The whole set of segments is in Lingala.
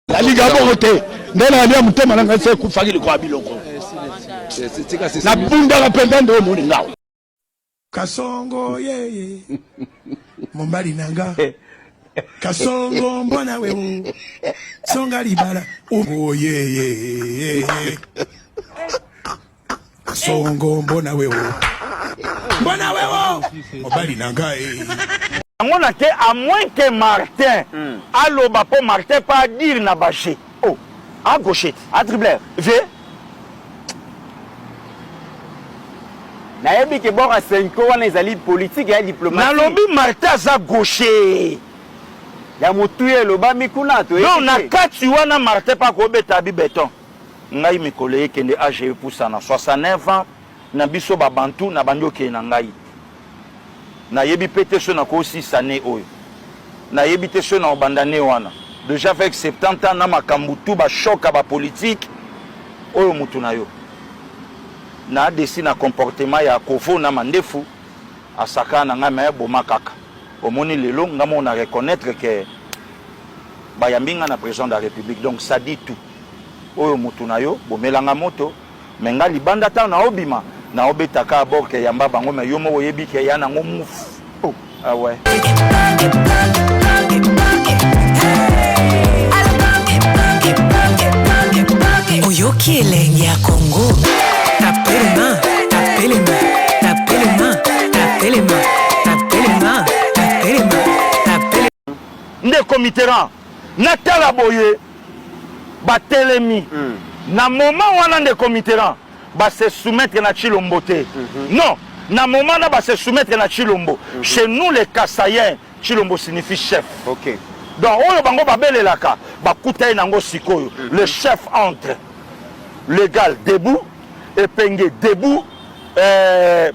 Nalinga bongo te nde nalia motema na ngai se ekufaki likola biloko nabundaka mpenza nde omoni ngao Kasongo yeye mobali na nga Kasongo mbona wewe songa libala oh yeye Kasongo mbona wewe mbona wewe mobali na ngai yango na te à moins que Martin mm. aloba po Martin pas dire na ba jeu oh à gaucher à dribbler vie nayebi ke bord ya senko wana ezali politique ya diplomatie nalobi Martin aza gaucher ya motuya elobami kuna toyebi donc na kati wana Martin pa kobeta bi beton Ngai mikolo ekende age epusana 69 ans na biso ba bantu na bandi okende na ngai nayebi pe te soki nakosisa annee oyo nayebi te soki nakobanda annee wana dejà avec 70 ans na makambu tout ba choc ya ba politique oyo mutu na yo na desi na comportement ya kovo na mandefu asakana na ngai mais boma kaka omoni lelo nga moko na reconnaitre que bayambi nga na president de la republique donc ça dit tout Oyo mutu na yo bomela nga moto mais nga libanda tango nao bima nao beta ka bord ke yamba bango mais yo moko oyebi ke ya nango mouf oh ah ouais. Oyoki elengi ya Congo. Tapelema, tapelema, tapelema, tapelema, tapelema, tapelema, tapelema. Ndeko Mitterrand natala boye batelemi mm. na moment wana ndeko Mitterrand ba se soumettre na Tshilombo te mm -hmm. non na moment na ba se soumettre na Tshilombo mm -hmm. chez nous les Kasaïens Tshilombo signifie chef okay. donc oyo bango babelelaka bakuta ye nango sikoyo mm -hmm. le chef entre légal debout Epenge debout euh,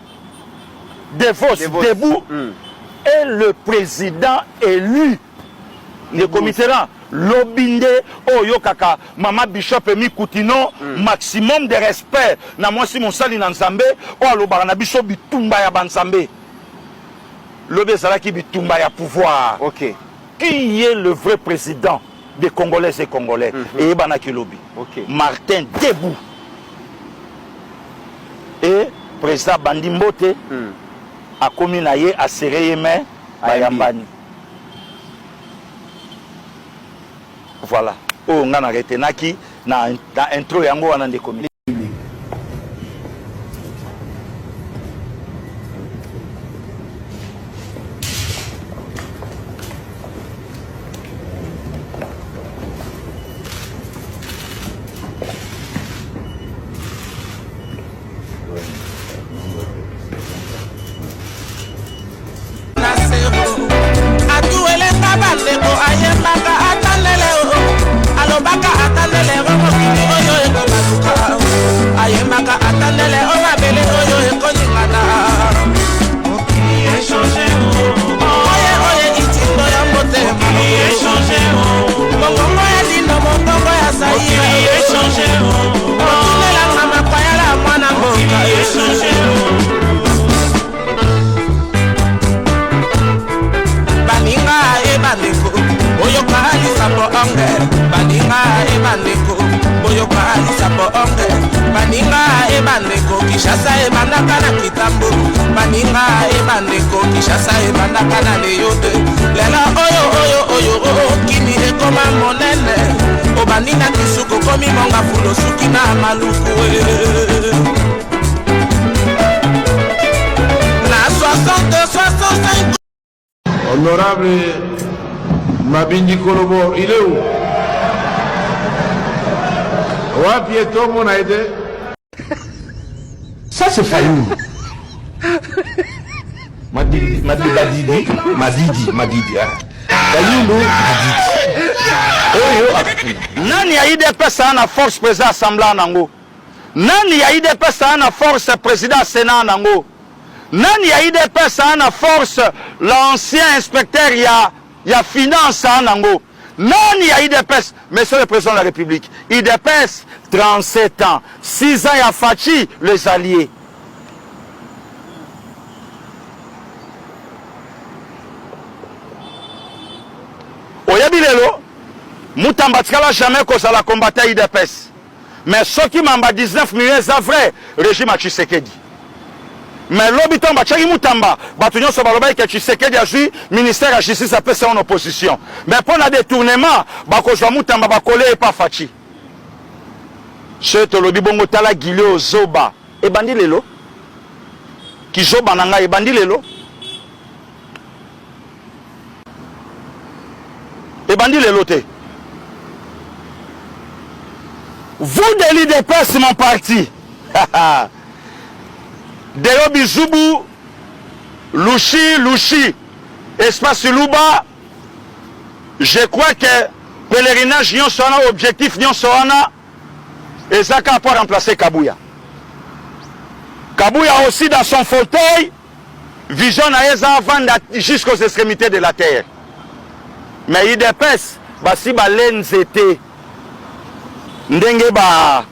Devos, Devos debout mm. et le président élu ndeko Mitterrand Lobi nde oyokaka mama bishop Amy Kutino maximum de respect na mwasi mosali na Nzambe oyo alobaka na biso bitumba ya ba Nzambe. Lobi ezalaki bitumba ya pouvoir. Okay. Qui est le vrai président des Congolaises et Congolais? Mm -hmm. Eyebanaki lobi. Okay. Martin debout. Et président bandi mbote mm. akomi na ye asere ye main bayambani. Voilà oyo nga na retenaki na, na intro yango wana ndeko mi. Atuelenga bandeko ayembaka ata lele o alobaka ata lele o mokili oyo ekobaluka ayembaka ata lele o mabele oyo ekoningana mokili echange oye oye itindo ya motema mongongo ya lindo mongongo ya saire otunelanga makwayala mwana mboka Baninga e bandeko boyoka lisapo onge baninga e bandeko boyoka lisapo onge baninga e bandeko Kinshasa ebandaka na kitambo baninga e bandeko Kinshasa ebandaka na leyo te lelo oyo oyo oyo kini ekoma monene obandi na kisuku okomi monga fulo suki na maluku e. Na 60 65 Honorable Mabindi Kolobo, il est où Wapi etomona ye te Ça c'est Fayulu. Madidi, Madidi, Madidi, Madidi. Hein. Fayulu, Madidi. Oyo nani ya udps aa na force président assemblée nango Nani ya udps aa na force president ya senat nango? Nani ya udps aa na force l'ancien inspecteur ya ya finance aa nango? Nani ya udps? Monsieur le president de la republique, udps 37 ans, 6 ans ya Fatshi les allies. Oyebi lelo? Mutamba atikala jamais kozala combattant UDPS. Mais soki mamba 19 millions eza vrai, régime ya Tshisekedi. Mais lobi ntango batiaki Mutamba, bato nyonso balobaki ke Tshisekedi azwi ministère ya justice apesa yango na opposition. Mais mpo na detournement, bakozwa Mutamba bakole ye pa Fatshi. Soki tolobi bongo, tala Gili oyo zoba. Ebandi lelo? Kizoba na ngai ebandi lelo? Ebandi lelo te. Vous de l'UDPS, mon parti. Deo Bizubu, Lushi, Lushi, Espace Luba, je crois que pèlerinage nyonso wana, objectif nyonso wana, eza kaka pour remplacer Kabuya. Kabuya aussi dans son fauteuil, Vision na ye eza avanda jusqu'aux extremites de la terre. Mais udps basi bale nzete ndenge ba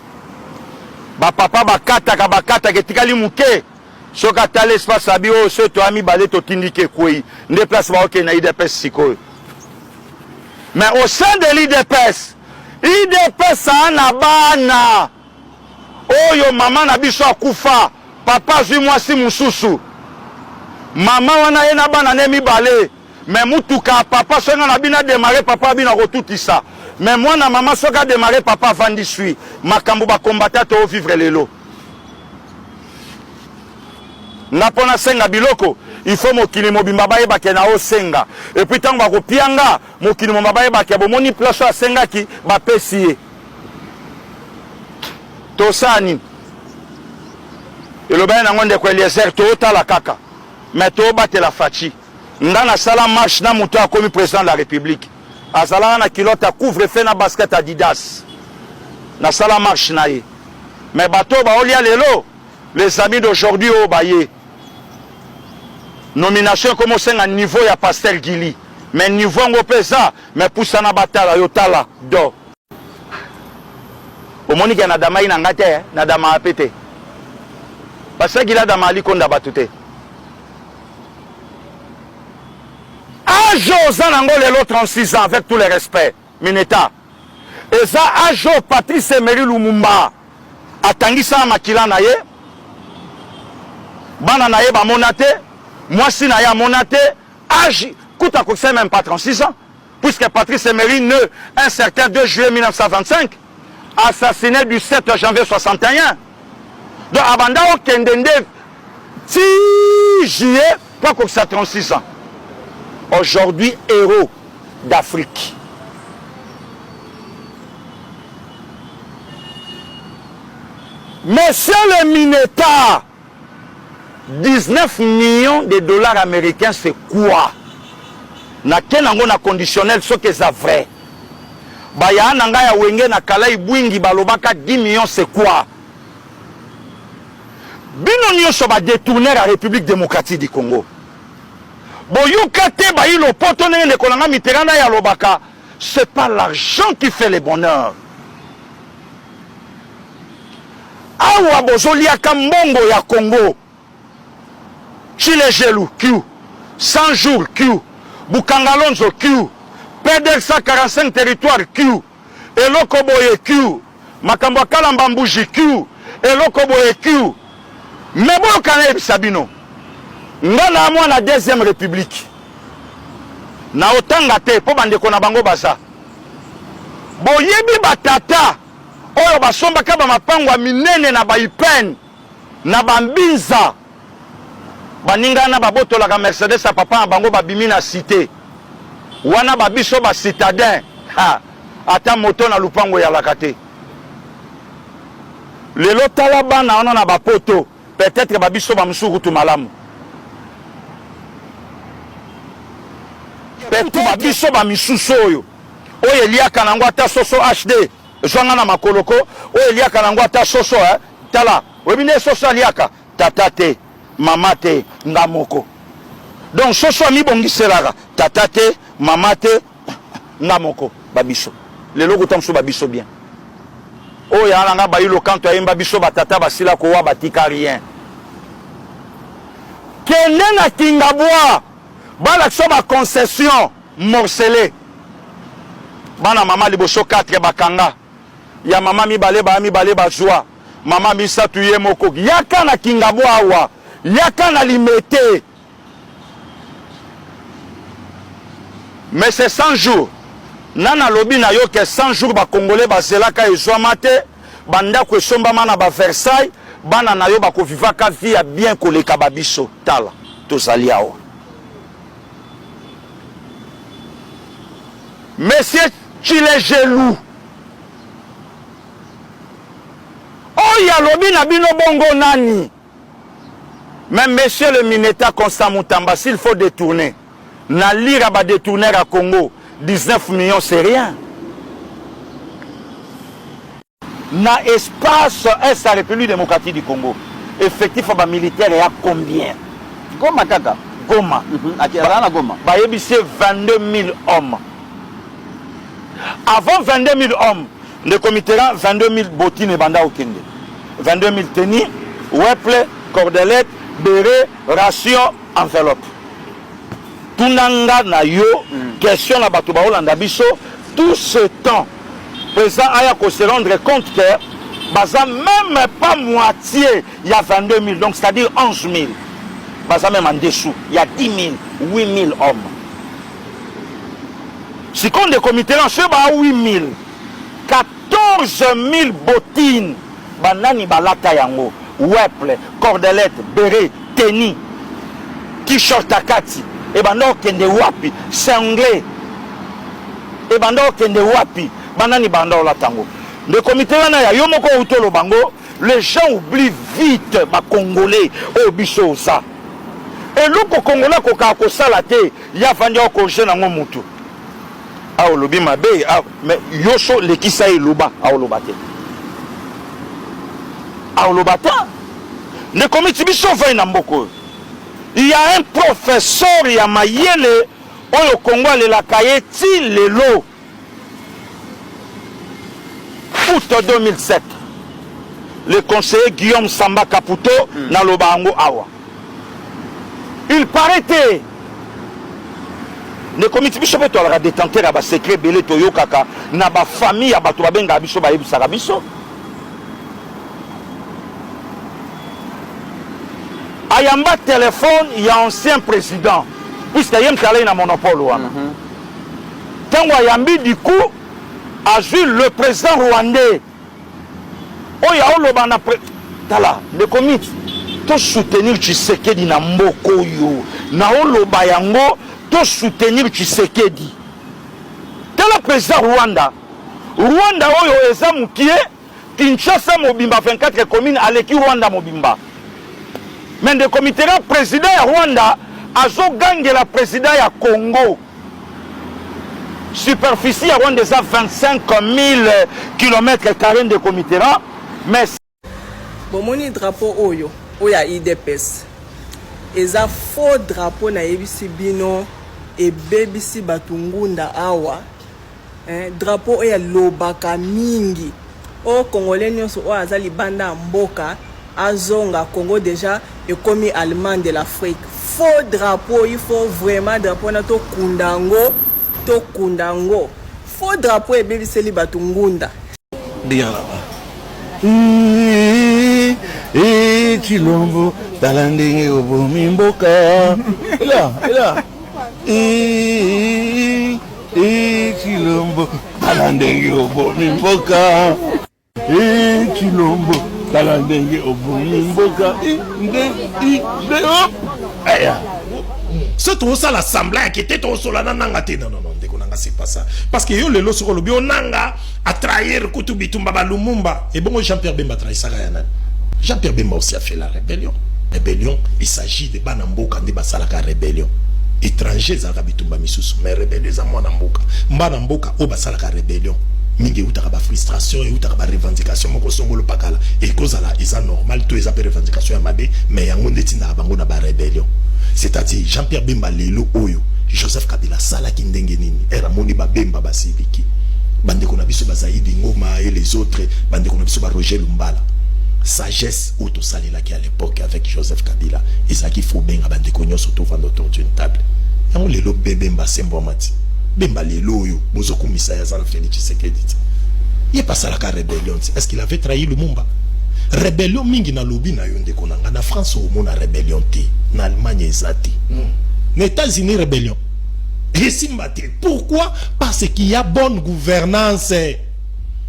ba papa bakataka bakataka etikali moke soki atali espace abi oyo soki toya mibale totindiki ekwei nde place baokende na udps sikoyo. Mais au sein de l'udps, udps aa na bana Oyo maman na biso akufa papa azui mwasi mususu maman wana ye na bana ne mibale mais mutuka ya papa soki nga na bino a demarre papa abino akotutisa mais mwana maman soki a demarre papa avandi sui makambo ba combattant to vivre lelo nga mpo nasenga biloko il faut mokili mobimba bayeba ke na osenga epuis ntango bakopia nga mokili mobimba bayeba ke bomoni place oyo asengaki bapesi ye Tosala nini? Elobaki nango ndeko Eliezer, tootala kaka mais toobatela Fatshi. Nga nasala marche na moto akomi president de la Republique, azalaka na culotte ya couvre feu na basket Adidas. Nasala marche na ye, mais bato oyo baolia lelo, les amis d'aujourd'hui oyo baye nomination ekomi osenga niveau ya pasteur Gili, mais niveau yango mpe eza mais pusana batala yo tala do Omoni ke nadamaki na nga te, eh? Nadamaka pe te. Pasteur Gila adamaka likonda bato te. Age oza nango lelo 36 ans avec tout le respect, Mineta. Eza age oyo Patrice Emery Lumumba atangisa makila na ye, bana na ye bamona te, mwasi na ye amona te, age kuta akokisa même pas 36 ans. Puisque Patrice Emery ne un certain 2 juillet 1925, assassiné du 7 janvier 61. Donc abanda okende nde ti juillet po akokisa 36 ans. Aujourd'hui héros d'Afrique. Monsieur le Mineta, 19 millions de dollars américains c'est quoi? Nake nango na conditionnel soki eza vrai. Ba ya na ngai ya wenge na kalai bwingi balobaka 10 millions c'est quoi? Bino nyoso ba detourner ya République démocratique du Congo. Boyoka te bayi lopoto ndenge ndeko na ngai Mitterrand naye alobaka c'est pas l'argent qui fait le bonheur. Awa bozoliaka mbongo ya Congo. Tshilejelu Q, 100 jours Q, Bukangalonzo Q, PDL 145 territoires Q, eloko boye Q, makambo ya Kalamba Mbuji Q, eloko boye Q. Mais boyoka nayebisa bino, nga na mwana deuxième république na otanga te mpo bandeko na bango baza boyebi batata oyo basombaka ba mapango ya minene na ba ipene na ba mbinza baninga na babotolaka Mercedes ya papa na bango babimi na cite wana ba biso ba citadin ha ata moto na lupango eyalaka te lelo tala bana wana na bapoto peut-être ba biso ba mosusu kutu malamu peut-être ba biso ba misusu oyo oyo eliaka nango ata soso HD ezwa nga na makolo ko oyo eliaka nango ata soso eh? Tala oyebi nde soso aliaka tata te mama te nga moko donc soso amibongiselaka tata te mama te nga moko ba biso lelo kuta mosusu ba biso bien oyo ya na nga bayi lokanto ayemba biso ba tata basila kowa batika rien kende na kingabwa balakisa ba concession morcelé. Bana mama liboso 4 bakanga. Ya mama mibale baya mibale bazwa. Mama misatu ye moko. Yaka na Kingabwa awa. Yaka na Limete. Mais c'est 100 jours. Nani alobi na yo ke 100 jours ba Congolais bazelaka ezwama te, ba ndako esombama na ba Versailles, bana na yo bako vivaka vie ya bien koleka ba biso. Tala, tozali awa. Monsieur Tshilejelu, oyo alobi na bino bongo nani? Mais monsieur le Mineta Constant Mutamba, s'il faut detourner, na lira ba detourner à Congo, 19 millions c'est rien. Na espace est ya République démocratique du Congo, effectif ya ba militaires ya combien? Goma kaka. Goma. Azala na Goma. Bayebisi 22 000 hommes. Avant 22 000 hommes, ndeko Mitterrand 22 000 bottines ebanda okende. 22 000 tenues, weple, cordelette, beret, ration, enveloppe. Tuna nga na yo question na bato baolanda biso tout ce temps président aya ko se rendre compte que baza même pas moitié ya 22 000, donc c'est-à-dire 11 000, baza même en dessous ya 10 000, 8 000 hommes. Sikoyo ndeko Mitterrand soki ba 8 000, 14 000 bottines banani balata yango? Weple, cordelette, beret, tenue, t-shirt ya kati ebanda kokende wapi? Single ebanda kokende wapi? Banani banda kolata yango? Ndeko Mitterrand na ya yo moko outi oloba yango, les gens oublient vite ba Congolais oyo biso oza. Eloko Congolais akokaka kosala te, ye avandi awa corriger nango mutu. Awa olobi mabe, awa mais yo so lekisa ye loba, aoloba te. Aoloba te. Ndeko Miti, biso ovandi na mboka oyo. Il y a un professeur ya mayele oyo Congo alelaka ye ti lelo. Août 2007, le conseiller Guillaume Samba Kaputo naloba yango awa. Il paraît te ndeko Miti, biso mpe toalaka détenteur ya basecret ebele toyokaka na bafamille ya bato babengaka biso bayebisaka biso. Ayamba telefone ya ancien président puisque ye moto alai na monopole wana. Tango ayambi du coup azui le president rwandais oyo aoloba na pre... Tala ndeko Mit, to soutenir Tshisekedi na mboka oyo naoloba yango, to soutenir Tshisekedi. Tala president Rwanda, Rwanda oyo eza mukie, Kinshasa mobimba 24 communes aleki Rwanda mobimba. Mais ndeko Mitterrand president ya Rwanda azogangela president ya Congo. Superficie ya Rwanda eza 25 000 km carrés ndeko Mitterrand, mais Bomoni drapeau oyo oyo ya udps eza faux drapeau, nayebisi bino ebebisi bato ngunda awa. Drapeau oyo alobaka mingi o congolais nyonso oyo aza libanda ya mboka azonga Congo, deja ekomi Allemagne de l'Afrique. Faux drapeau, il faut vraiment drapeau wana tokunda yango, tokunda yango. Faux drapeau ebebiseli bato ngunda. Tshilombo, tala ndenge obomi mboka. Ela, ela. Tshilombo, tala ndenge obomi mboka. Tshilombo, tala ndenge obomi mboka. Nde, nde, hop. Aya. So tozosala semblant yake te, tozosola na Nanga te. Non, non, non, ndeko nanga, c'est pas ça, parce que yo lelo soki olobi onanga atrahir kutu bitumba balumumba, ebongo Jean-Pierre Bemba atrahisaka ya nani? Jean-Pierre Bemba aussi a fait la rébellion. Rébellion, il s'agit de bana mboka nde basalaka rébellion. Étranger ezalaka bitumba misusu, mais rébellion eza mwana mboka. Mbana mboka oyo basalaka rébellion mingi eutaka bafrustration, eutaka barevendication moko songolo pakala. Ekozala eza normal to eza mpe revendication ya mabe, mais yango nde etindaka bango na barébellion. C'est-à-dire Jean-Pierre Bemba lelo oyo, Joseph Kabila asalaki ndenge nini? Ere amoni babemba basiliki, bandeko na biso bazaidi Ngoma et les autres, bandeko na biso ba Roger Lumbala, sagesse oyo tosalelaki à l'époque avec Joseph Kabila ezalaki fo benga bandeko nyonso tovanda autour d'une table. Yango lelo bebemba asembwama ti. Bemba lelo oyo bozokumisa ye aza na Felix Tshisekedi te. Ye pe asalaka rebellion te. Est-ce qu'il avait trahi Lumumba? Rebellion mingi nalobi na yo ndeko na nga, na France okomona rebellion te, na Allemagne eza te. Na Etats-Unis rebellion esimba te. Pourquoi? Parce qu'il y a bonne gouvernance.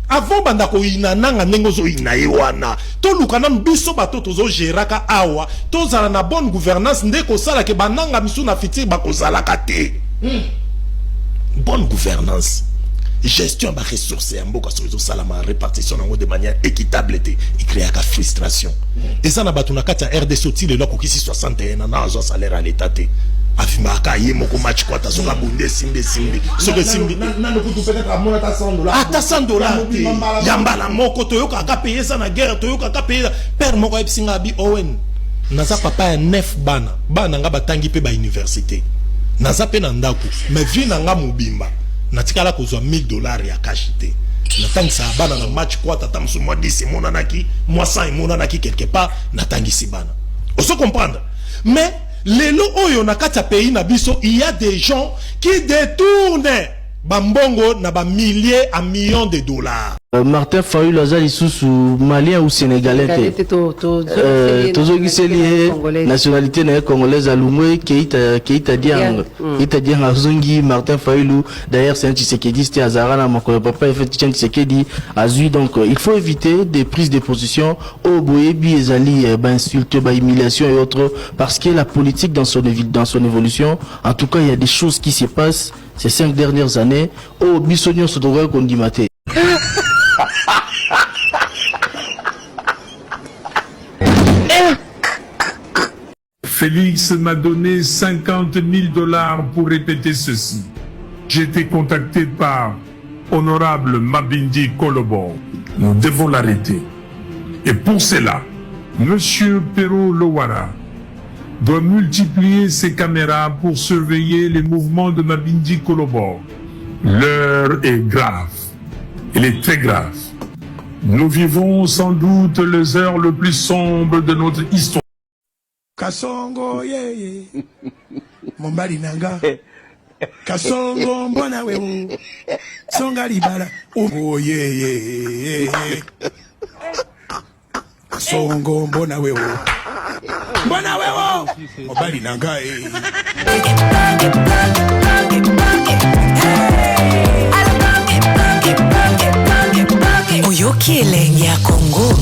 Avant banda koyina nanga ndenge ozoyina ye wana, toluka nanu biso bato tozo geraka awa tozala na bonne gouvernance nde kosala ke bananga misu na futur bakozalaka te. Bonne gouvernance, gestion ya ba ressources ya mboka soki ezosalama repartition nango de manière équitable te, ecreaka frustration. Eza na bato na kati ya RDC oti lelo akokisi 61 ans na azwa salaire ya l'État te, avimbaka ye moko match kwata, soki abundi esimbi esimbi, soki esimbi ata 100 $ te ya mbala moko. Toyokaka pe eza na guerre, toyokaka pe père moko ayebisi nga abi Owen, naza papa ya 9 bana, bana nga batangi mpe ba université, naza mpe na ndako, mais vie na nga mobimba natikala kozwa 1000 $ ya cash te. Natangisaka bana na match kwata, ata mosusu mwa 10 emonanaki, mwa 100 emonanaki quelque part, natangisi bana. Ozo comprendre? Mais lelo oyo na kati ya pays na biso, il y a des gens qui détournent bambongo na bamilliers à millions de dollars. Martin Fayulu aza lisusu malien ou sénégalais te. Tozongiseli ye nationalité na ye congolaise. Alongwe Keita, Keita Diang. Keita Diang azongi Martin Fayulu. D'ailleurs, c'est un tshisekediste, azalaka na makolo papa Etienne Tshisekedi azwi. Donc il faut éviter des prises de position oyo boyebi ezali bainsulte, bahumiliation et autres, parce que la politique dans son évolution, en tout cas, il y a des choses qui se passent ces 5 dernières années oyo biso nyonso tokoki kondima te. Félix m'a donné 50 000 dollars pour répéter ceci. J'ai été contacté par honorable Mabindi Kolobo. Nous devons l'arrêter. Et pour cela, Monsieur Pero Lowara doit multiplier ses caméras pour surveiller les mouvements de Mabindi Kolobo. L'heure est grave. Elle est très grave. Nous vivons sans doute les heures les plus sombres de notre histoire. Kasongo yeye mobali na nga, Kasongo mbona wewe songa libala oh yeye Kasongo mbona wewe mbona wewe mobali na nga eh. Oyoki elengi ya Kongo.